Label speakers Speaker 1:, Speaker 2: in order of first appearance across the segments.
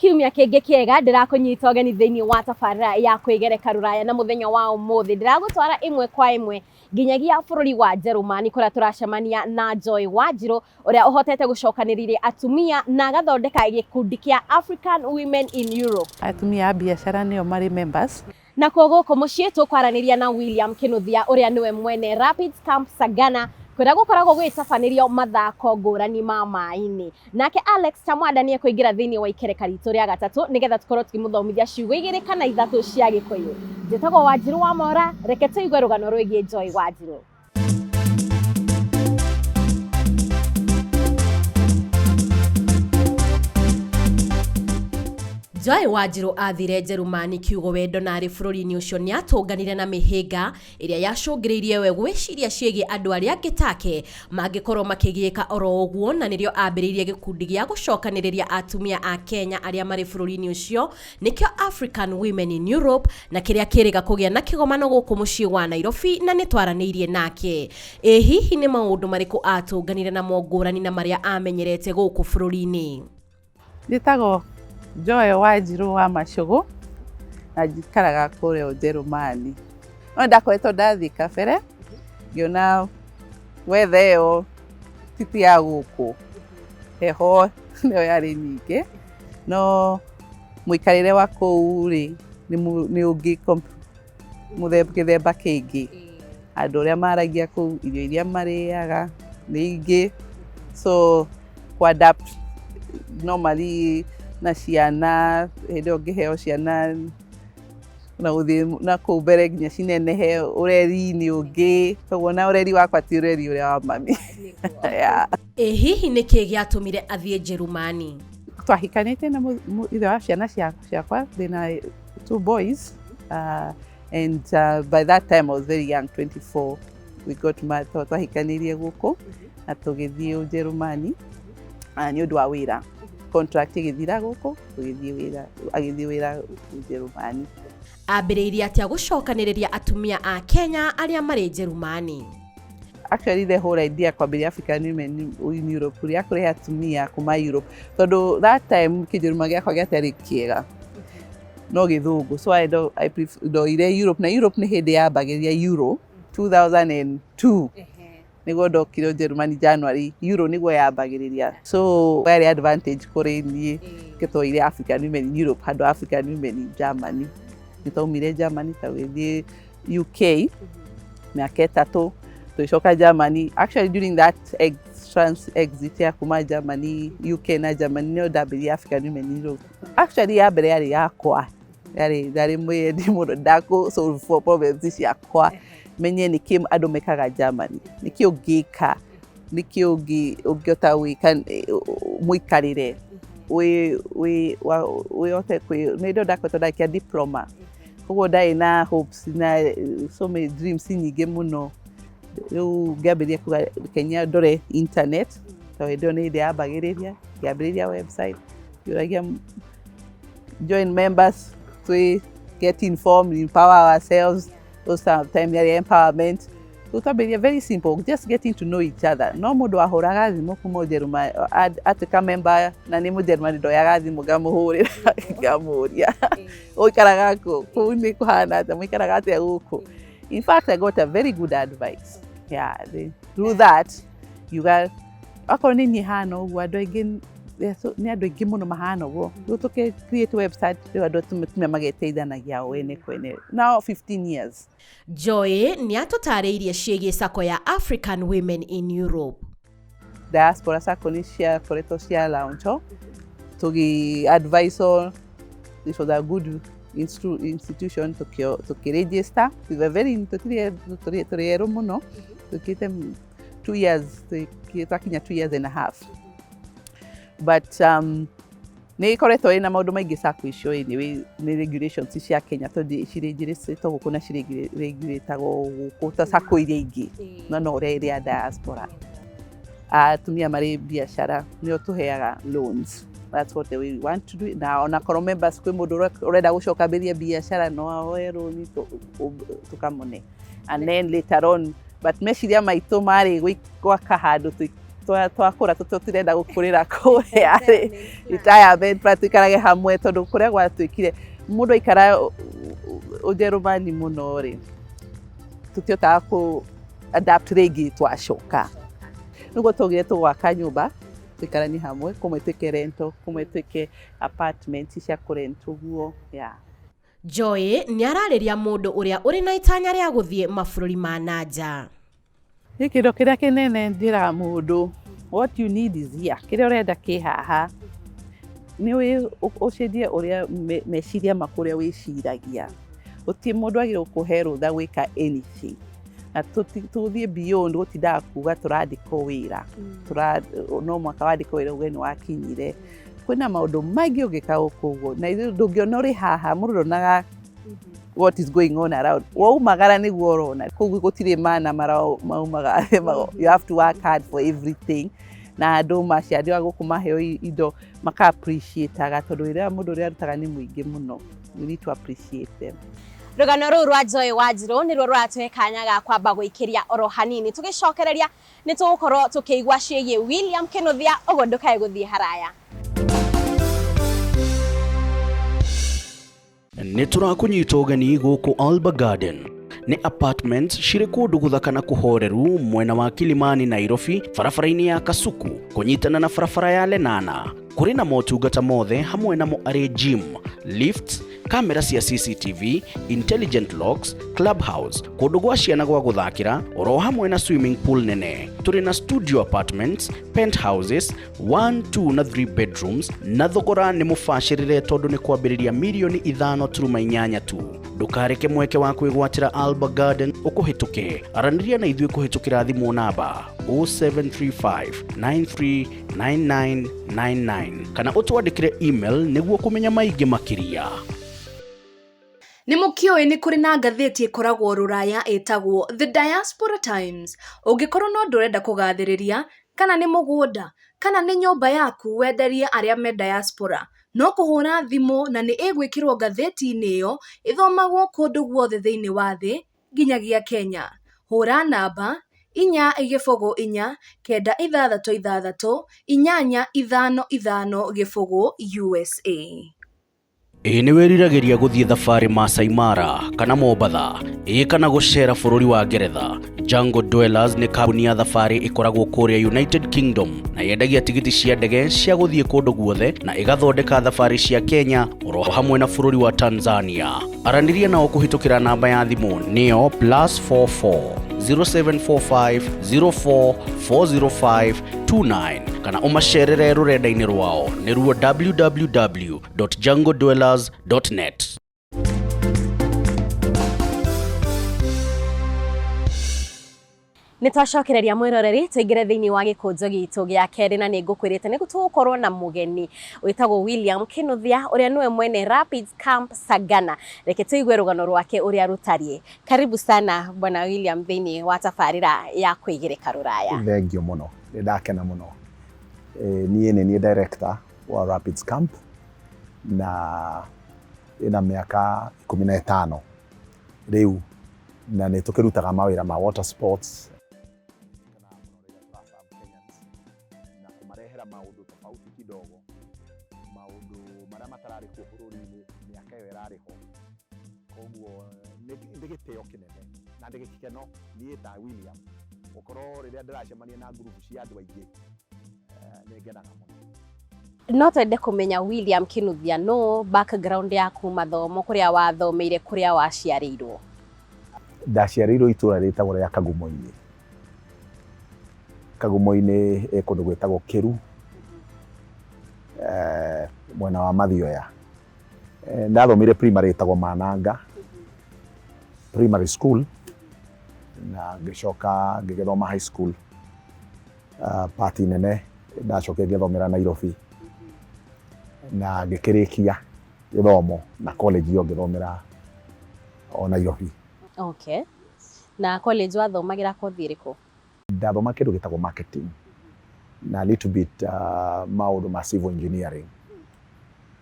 Speaker 1: Kiumia kĩngĩ kĩega ndĩrakũnyita ũgeni thĩinĩ wa tabarĩra ya kwĩgereka rũraya, na mũthenya wa ũmũthĩ ndĩragũtwara ĩmwe kwa ĩmwe nginyagia bũrũri wa Njerumani kũrĩa tũracemania na Joy Wanjirũ ũrĩa ũhotete gũcokanĩrĩria atumia na agathondeka gĩkundi kĩa African Women in Europe.
Speaker 2: Atumia a biacara nĩo marĩ members.
Speaker 1: Nakuo gũkũ mũciĩ tũkwaranĩria na William Kĩnuthia ũrĩa nĩwe mwene Rapids Camp Sagana kũrĩa gũkoragwo gũgĩtabanĩrio mathako ngũrani ma maĩ-inĩ. Nake Alex Chamwada nĩ ekũingĩra thĩinĩ wa ikereka ritũ rĩa gatatũ nĩgetha tũkorwo tũkĩmũthomithia ciugo igĩrĩ kana ithatũ cia Gĩkũyũ. Njĩtagwo Wanjirũ wa Mora, reke tũigue rũgano rwĩgiĩ Joy Wanjirũ. Joy Wanjirũ athire Njerumani kiugo wendo na arĩ bũrũri-inĩ ũcio nĩ atũnganire na mĩhĩnga ĩrĩa yacũngĩrĩirie we gwĩciria ciĩgiĩ andũ arĩa angĩ take mangĩkorwo makĩgiĩka oro ũguo, na nĩrĩo ambĩrĩirie gĩkundi gĩa gũcokanĩrĩria atumia a Kenya arĩa marĩ bũrũri-inĩ ũcio, nĩkĩo African Women in Europe, na kĩrĩa kĩrĩga kũgĩa na kĩgomano gũkũ mũciĩ wa Nairobi, na nĩ twaranĩirie nake. Ĩ hihi nĩ maũndũ marĩkũ atũnganire namo ngũrani na marĩa amenyerete gũkũ bũrũri-inĩ?
Speaker 2: Njĩtagwo Joy Wanjirũ wa Macũgũ na njikaraga kũrĩa Ũjerũmani. No nĩndakoretwo ndathiĩ kabere ngĩona weather ĩyo ti ta ya gũkũ, heho nĩyo yarĩ nyingĩ, no mũikarĩre wa kũu rĩ nĩ ũngĩ gĩthemba kĩngĩ. Andũ ũrĩa maragia kũu, irio iria marĩaga nĩ ingĩ, so kũ adapt normally na ciana, hĩndĩ ĩyo ngĩheo ciana na gũthiĩ na kũu mbere nginya cinenehe, ũreri nĩ ũngĩ, koguo ona ũreri wakwa ti ũreri ũrĩa wa mami. Yeah.
Speaker 1: Ĩ hihi nĩ kĩĩ gĩatũmire athiĩ Njerumani?
Speaker 2: Twahikanĩtie na ithe wa ciana ciakwa, ndĩna two boys, and by that time I was very young, 24. We got married, twahikanĩirie gũkũ na tũgĩthiĩ Ũjerũmani nĩ ũndũ wa wĩra. Contract ĩgĩthira gũkũ, tũgĩthiĩ wĩra, agĩthiĩ wĩra Ũjerũmani.
Speaker 1: Ambĩrĩirie atĩa gũcokanĩrĩria atumia a Kenya arĩa marĩ Njerumani?
Speaker 2: Actually, the whole idea kwambĩrĩria African Women in Europe rĩa kũrehe atumia kuma Europe, tondũ that time kĩnjũrũma gĩakwa gĩtiarĩ kĩega no gĩthũngũ, so I ndoire Europe, na Europe nĩ hĩndĩ yambagĩrĩria Euro 2002 nĩguo ndokire Ũjerũmani January, Euro nĩguo yambagĩrĩria, so yarĩ advantage kũrĩ niĩ ngĩtwaire African Women in Europe handũ African Women in Germany. Nĩ twaumire Germany tũgĩthiĩ UK mĩaka 3, tũgĩcoka Germany. Actually, during that trans exit ya kuma Germany, UK na Germany, nĩyo ndambĩrĩria African Women in Europe. Actually, ya mbere yarĩ yakwa, yarĩ ndarĩ mwĩyendi mũno, ndakũ solve for problems ciakwa, menye nĩkĩ andũ mekaga Germany, nĩkĩ ũngĩka, nĩkĩ ũngĩhota gwĩka mũikarĩre wĩhote kwĩ nĩ ndakoretwo ndarĩkia diploma, koguo ndarĩ na hopes na so many dreams nyingĩ mũno. Rĩu ngĩambĩrĩria kuga Kenya ndore internet, tondũ hĩndĩ ĩyo nĩ hĩndĩ yambagĩrĩria, ngĩambĩrĩria website ngĩũragia join members twĩ get informed, empower ourselves. Those time yarĩ empowerment. Rĩu twambĩrĩria very simple, just getting to know each other. No mũndũ wahũraga thimũ kuma Ũjerũmani atuĩka member na nĩ Mũjerũmani, ndoyaga thimũ ngamũhũrĩra ngamũria, "Ũikaraga kũ? Kũu nĩ kũhana atĩa? Mũikaraga atĩa gũkũ?" In fact, I got a very good advice. Yeah, through that yuga akorwo nĩ niĩ hana ũguo, andũ aingĩ nĩ andũ aingĩ mũno mahana ũguo. Rĩu tũkĩ create website, rĩu andũ atumia mageteithanagia o ene kwene now 15 years.
Speaker 1: Joy nĩ atũtarĩirie ciĩgiĩ sacco ya African Women in Europe.
Speaker 2: Diaspora sacco nĩ ciakoretwo cia launch, tũgĩ advise on this was a good institution, tũkĩ register. We were very tũtirĩ tũrĩ erũ mũno, tũkĩte 2 years, twakinya 2 years and a half, but nĩ ĩkoretwo ĩna maũndũ maingĩ. Sacco icio anyway nĩ regulations cia Kenya, tondũ ciregistrĩtwo gũkũ na ciregulatagwo gũkũ ta sacco iria ingĩ, no no ũrĩa ĩrĩ ya diaspora, atumia marĩ biacara nĩo tũheaga loans. That's what the way we want to do it. Na onakorwo members kwĩ mũndũ ũrenda gũcoka ambĩrĩrie biacara, no ahoe rũni tũkamũne and then later on, but meciria maitũ marĩ gwaka handũ. Twakũra tũtirenda gũkũrĩra kũrĩa rĩ retirement plan, tũikarage hamwe, tondũ kũrĩa gwatuĩkire mũndũ aikara Ũjerũmani mũno rĩ, tũtihotaga kũ adapt rĩngĩ twacoka. Nĩguo twaugire tũgwaka nyũmba tũikaranie hamwe, kũmwe twĩke rental, kũmwe twĩke apartment cia kũrent ũguo, yeah.
Speaker 1: Joy nĩ ararĩria mũndũ ũrĩa ũrĩ na itanya rĩa gũthiĩ mabũrũri ma na nja.
Speaker 2: Nĩ kĩndũ kĩrĩa kĩnene njĩraga mũndũ, what you need is here. Kĩrĩa ũrenda kĩ haha. Nĩ ũcenjie ũrĩa meciria maku, ũrĩa wĩciragia. Gũtirĩ mũndũ agĩrĩirwo gũkũhe rũtha gwĩka anything. Na tũthiĩ beyond gũtindaga kuga tũrandĩkwo wĩra, no mũhaka wandĩkwo wĩra uge nĩ wakinyire. Kwĩna maũndũ maingĩ ũngĩka gũkũ ũguo na ithuĩ ndũngĩona ũrĩ haha. Mũndũ ndonaga what is going on around. Waumagara nĩguo ũrona. Koguo gũtirĩ mana maumaga. You have to work hard for everything. Na andũ maciarĩwa gũkũ maheo indo maka appreciate-aga, tondũ wĩra mũndũ ũrĩa arutaga nĩ mũingĩ mũno. You need to appreciate them.
Speaker 1: Rũgano rũu rwa Joy Wanjirũ nĩruo rũratũhe kanya ga kwamba gũikĩria oro hanini. Tũgĩcokereria nĩ tũgũkorwo tũkĩigua ciĩgiĩ William Kinuthia, ũguo ndũkae gũthiĩ haraya.
Speaker 3: Nĩ tũrakũnyita ũgeni gũkũ Alba Garden. Nĩ apartments cirĩ kũndũ gũthaka na kũhoreru mwena wa Kilimani, Nairobi, barabara-inĩ ya Kasuku kũnyitana na barabara ya Lenana. Kũrĩ na motungata mothe, hamwe namo arĩ gym, lifts, kamera cia CCTV, intelligent locks, clubhouse, kũndũ gwa ciana gwa gũthakĩra, oro hamwe na swimming pool nene. Tũrĩ na studio apartments, penthouses, 1, 2 na 3 bedrooms, na thogora nĩ mũbacĩrĩre tondũ nĩ kwambĩrĩria 5.8 mirioni tu. Ndũkareke mweke wa kwĩgwatĩra Alba Garden ũkũhĩtũke. Aranĩria na ithuĩ kũhĩtũkĩra thimũ namba 0735 939999 kana ũtwandĩkĩre email nĩguo kũmenya maingĩ makĩria.
Speaker 4: Nĩ mũkĩũĩ nĩ kũrĩ na ngathĩti ĩkoragwo rũraya ĩtagwo The Diaspora Times? Ũngĩkorwo no ndũrenda kũgathĩrĩria, kana nĩ mũgũnda kana nĩ nyũmba yaku wenderie arĩa me diaspora, no kũhũra thimũ na nĩ ĩgwĩkĩrwo ngathĩti-inĩ ĩyo ĩthomagwo kũndũ guothe thĩinĩ wa thĩ nginyagia Kenya. Hũra namba 404 966 8550 USA.
Speaker 3: Ĩ nĩ wĩriragĩria gũthiĩ thabarĩ Masai Mara kana Mombatha, ĩ kana gũcera bũrũri wa Ngeretha? Jungle Dwellers nĩ kambuni ya thabarĩ ĩkoragwo kũrĩa United Kingdom na yendagia tigiti cia ndege cia gũthiĩ kũndũ guothe na ĩgathondeka thabarĩ cia Kenya oro hamwe na bũrũri wa Tanzania. Aranĩria nao kũhĩtũkĩra namba ya thimũ nĩyo +44 0745 04 405 29 kana ũmacerere rũrenda-inĩ rwao nĩruo www.jungledwellers.net.
Speaker 1: Nĩ twacokereria mwĩroreri, tũingĩre thĩinĩ wa gĩkũnjo gitũ gĩa kerĩ, na nĩ ngũkwĩrĩte nĩ tũgũkorwo na mũgeni wĩtagwo William Kinuthia, ũrĩa nĩwe mwene Rapids Camp Sagana. Reke tũigue rũgano rwake ũrĩa rũtariĩ. Karibu sana, Bwana William, thĩinĩ wa tabarĩra ya kwĩgĩrĩka rũraya.
Speaker 5: Thengio mũno, nĩ ndakena mũno. Niĩ nĩ niĩ director wa Rapids Camp na ĩna mĩaka 15 rĩu, na nĩ tũkĩrutaga mawĩra ma water sports na kũmarehera maũndũ tofauti kidogo, maũndũ marĩa matararĩ kuo bũrũri-inĩ mĩaka ĩyo ĩrarĩ ho. Koguo nĩ gĩtĩo kĩnene na ndĩ gĩkeno niĩ ta William gũkorwo rĩrĩa ndĩracemania na ngurubu cia andũ aingĩ, nĩ ngenaga mũno.
Speaker 1: No twende kũmenya William Kinuthia no background yaku, mathomo, kũrĩa wathomeire, kũrĩa waciarĩirwo.
Speaker 5: Ndaciarĩirwo itũra rĩtagwo rĩa Kagumo-inĩ. Kagumo-inĩ ĩ kũndũ gwĩtagwo Kĩru, mwena wa Mathioya. Ndathomire primary ĩtagwo Mananga Primary School na ngĩcoka ngĩgĩthoma high school, pati nene ndacokire ngĩthomera Nairobi na ngĩkĩrĩkia gĩthomo na college ĩyo ngĩthomera o Nairobi.
Speaker 1: Okay, na college wathomagĩra kothi ĩrĩkũ?
Speaker 5: Ndathoma kĩndũ gĩtagwo marketing na little bit maũndũ ma civil engineering,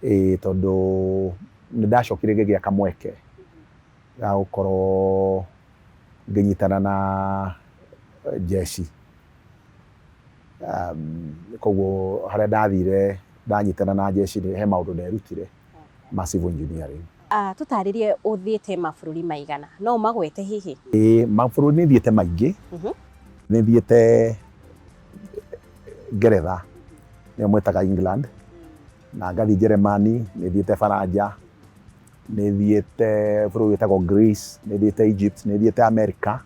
Speaker 5: ĩ tondũ nĩ ndacokire ngĩgĩa kamweke ga gũkorwo ngĩnyitana na jeshi. Koguo harĩa ndathire ndanyitana na jeshi he maũndũ nderutire ma civil engineering.
Speaker 1: Tũtarĩrie ũthiĩte mabũrũri maigana, no ũmagwete hihi?
Speaker 5: Ĩĩ, mabũrũri nĩ thiĩte maingĩ. Nĩ thiĩte Ngeretha, nĩyo mwĩtaga England, na ngathiĩ Jeremani, nĩ thiĩte Baranja, nĩ thiĩte bũrũri wĩtagwo Greece, nĩ thiĩte Egypt, nĩ thiĩte America.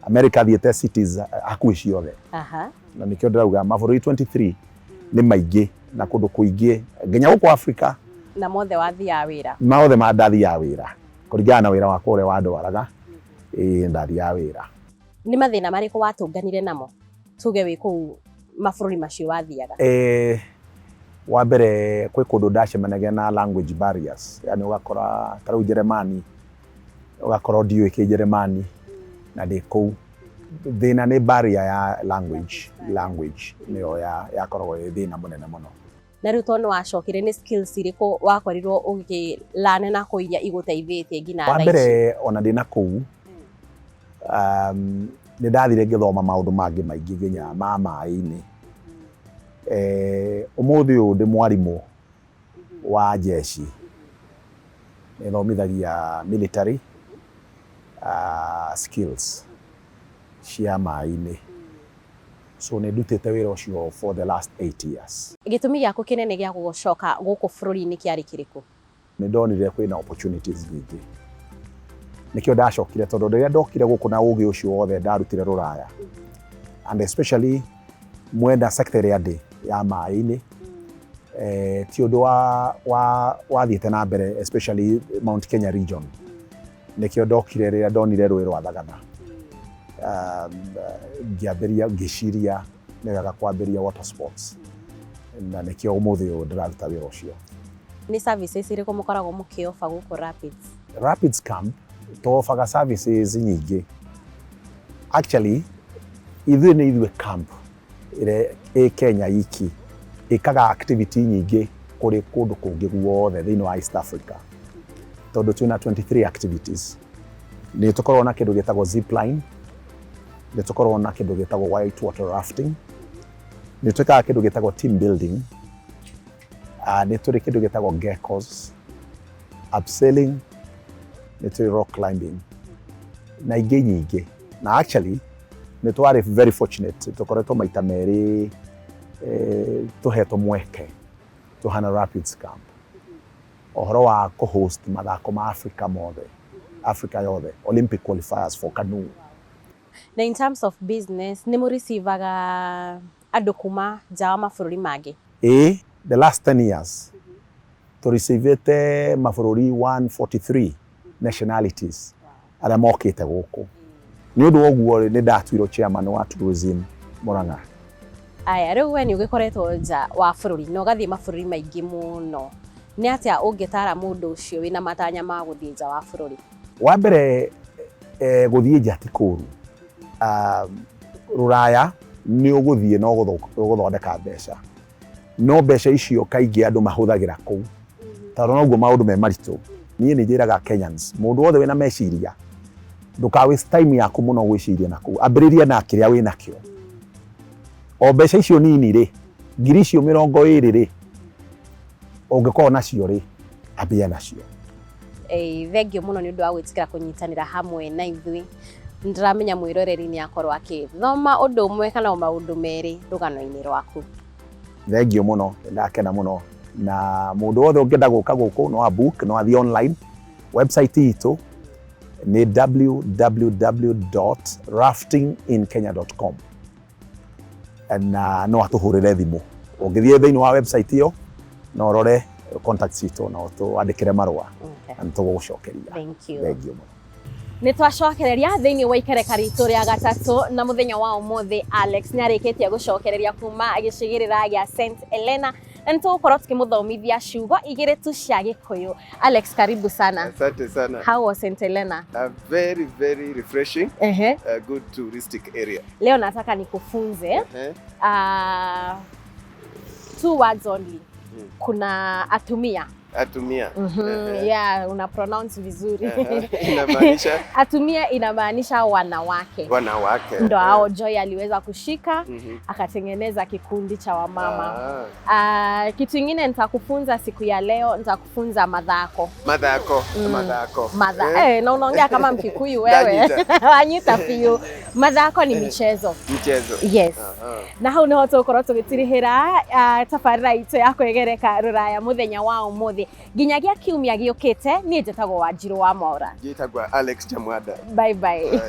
Speaker 5: America thiĩte cities hakuhĩ ciothe. Na nĩkĩo ndĩrauga mabũrũri 23 nĩ maingĩ na kũndũ kũingĩ nginya gũkũ Africa.
Speaker 1: Na mothe wathiaga wĩra?
Speaker 5: Mothe ma ndathiaga wĩra kũringana na wĩra wakwa ũrĩa wandwaraga. Ĩĩ, ndathiaga wĩra.
Speaker 1: Nĩ mathĩna marĩkũ watũnganire namo, tuge wĩ kũu mabũrũri macio wathiaga?
Speaker 5: Wa mbere kwĩ kũndũ ndacemanagia na language barriers, yani ũgakora ta rĩu Jeremani, ũgakorwo ndiũĩ Kĩnjeremani na ndĩ kũu. Thĩna nĩ barrier ya language nĩyo yakoragwo ĩ thĩna mũnene mũno.
Speaker 1: Na rĩu tondũ nĩwacokire, nĩ skills irĩkũ wakorirwo ũkĩlane na kũu iria igũteithĩtie nginya
Speaker 5: Wa
Speaker 1: thaa ici?
Speaker 5: mbere ona ndĩ na kũu, nĩ ndathire ngĩthoma maũndũ mangĩ maingĩ nginya ma maĩ-inĩ. Ũmũthĩ ũyũ ndĩ mwarimũ wa jeshi, nĩ thomithagia military skills cia maĩ-inĩ, so nĩ ndutĩte wĩra ũcio for the last 8 years.
Speaker 1: Gĩtũmi gĩaku kĩnene gĩa gũcoka gũkũ bũrũri-inĩ kĩarĩ kĩrĩkũ?
Speaker 5: Nĩ ndonire kwĩna opportunities nyingĩ, nĩkĩo ndacokire, tondũ rĩrĩa ndokire gũkũ na ũgĩ ũcio wothe ndarutire rũraya, and especially mwena sector ĩrĩa ndĩ ya maĩ-inĩ, ti ũndũ wathiĩte na mbere, especially Mount Kenya region. Nĩkĩo ndokire rĩrĩa ndonire rũĩ rwa Thagana, ngĩambĩrĩria ngĩciria nĩ wega kwambĩrĩria water sports, na nĩkĩo ũmũthĩ ũyũ ndĩraruta wĩra ũcio.
Speaker 1: Nĩ services irĩkũ mũkoragwo mũkĩofa gũkũ Rapids?
Speaker 5: Rapids Camp tũofaga services nyingĩ. Actually ithuĩ nĩ ithuĩ camp ĩrĩa ĩ Kenya iki ĩkaga activity nyingĩ kũrĩ kũndũ kũngĩ guothe thĩinĩ wa East Africa, tondũ twĩna 23 activities. Nĩ tũkoragwo na kĩndũ gĩtagwo zipline, nĩ tũkoragwo na kĩndũ gĩtagwo white water rafting, nĩ twĩkaga kĩndũ gĩtagwo team building, nĩ tũrĩ kĩndũ gĩtagwo geckos, abseiling, nĩ tũrĩ rock climbing na ingĩ nyingĩ. Na actually nĩ twarĩ very fortunate, tũkoretwo maita merĩ tũhetwo mweke tũhana Rapids Camp ũhoro wa kũ-host mathako ma Africa mothe, Africa yothe, Olympic qualifiers for canoe.
Speaker 1: Na in terms of business, nĩ mũreceivaga andũ kuma nja wa mabũrũri mangĩ?
Speaker 5: Ĩĩ, the last 10 years tũreceivĩte mabũrũri 143 nationalities arĩa mokĩte gũkũ. Nĩ ũndũ wa ũguo nĩ ndatuirwo chairman wa tourism Murang'a.
Speaker 1: Aya, rĩu we nĩ ũgĩkoretwo nja wa bũrũri na ũgathiĩ mabũrũri maingĩ mũno, nĩ atĩa ũngĩtara mũndũ ũcio wĩna matanya ma gũthiĩ nja wa bũrũri?
Speaker 5: Wa mbere, gũthiĩ nja ti kũũru. Rũraya nĩ ũgũthiĩ na ũgũthondeka mbeca, no mbeca icio kaingĩ andũ mahũthagĩra kũu tondũ noguo maũndũ me maritũ. Niĩ nĩ njĩraga Kenyans, mũndũ wothe wĩna meciria, ndũka waste time yaku mũno gwĩciria na kũu, ambĩrĩria na kĩrĩa wĩnakĩo. O mbeca icio nini rĩ, ngiri icio 20 rĩ, ũngĩkorwo nacio rĩ, ambia nacio.
Speaker 1: Thengiũ mũno nĩ ũndũ wa gwĩtĩkĩra kũnyitanĩra hamwe na ithuĩ. Nĩndĩramenya mwĩroreri nĩ akorwo akĩthoma ũndũ ũmwe kana maũndũ merĩ rũgano-inĩ rwaku.
Speaker 5: Thengiũ mũno, ndakena mũno. Na mũndũ wothe ũngĩenda gũka gũkũ no a book, no athiĩ online. Website itũ nĩ www.raftinginkenya.com, na no atũhũrĩre thimũ. Ũngĩthiĩ thĩinĩ wa website ĩyo no ũrore contacts citũ na ũtwandĩkĩre marũa na nĩ tũgũgũcokeria.
Speaker 1: Thank you.
Speaker 5: Thengiũ mũno.
Speaker 1: Nĩ twacokereria thĩinĩ wa ikereka ritũ rĩa gatatũ, na mũthenya wa ũmũthĩ Alex nĩ arĩkĩtie gũcokereria kuma gĩcigĩrĩra gĩa St Helena, na nĩ tũgũkorwo tũkĩmũthomithia ciugo igĩrĩ tu cia Gĩkũyũ. Alex, karibu sana.
Speaker 6: Asante sana.
Speaker 1: How was St Helena?
Speaker 6: Very, very refreshing. A good touristic area.
Speaker 1: Leo nataka nikufunze two words only. Kuna atumia.
Speaker 6: Atumia. Ehe.
Speaker 1: Yeah, una pronounce vizuri.
Speaker 6: Ehe. Inamaanisha
Speaker 1: Atumia inamaanisha wanawake.
Speaker 6: Wanawake.
Speaker 1: Ndo hao Joy aliweza kushika akatengeneza kikundi cha wamama.
Speaker 6: Ah.
Speaker 1: Ah, kitu ingine nitakufunza siku ya leo, nitakufunza madhako.
Speaker 6: Mathako, mathako.
Speaker 1: Madha,
Speaker 6: Eh,
Speaker 1: eh, na unaongea kama Mkikuyu wewe.
Speaker 6: Ndanyita.
Speaker 1: Wanyita biũ. Mathako ni michezo.
Speaker 6: Mchezo.
Speaker 1: Yes.
Speaker 6: Aha.
Speaker 1: Na hau niho tũgũkorwo tũgĩtirihĩra tabarĩra itũ ya kwĩgereka rũraya mũthenya wa ũmũthĩ nginyagia kiumia gĩũkĩte. Niĩ njĩtagwo Wanjirũ wa Mwaũra.
Speaker 6: Njĩtagwo Alex Chamwada.
Speaker 1: Bye bye.
Speaker 6: Bye.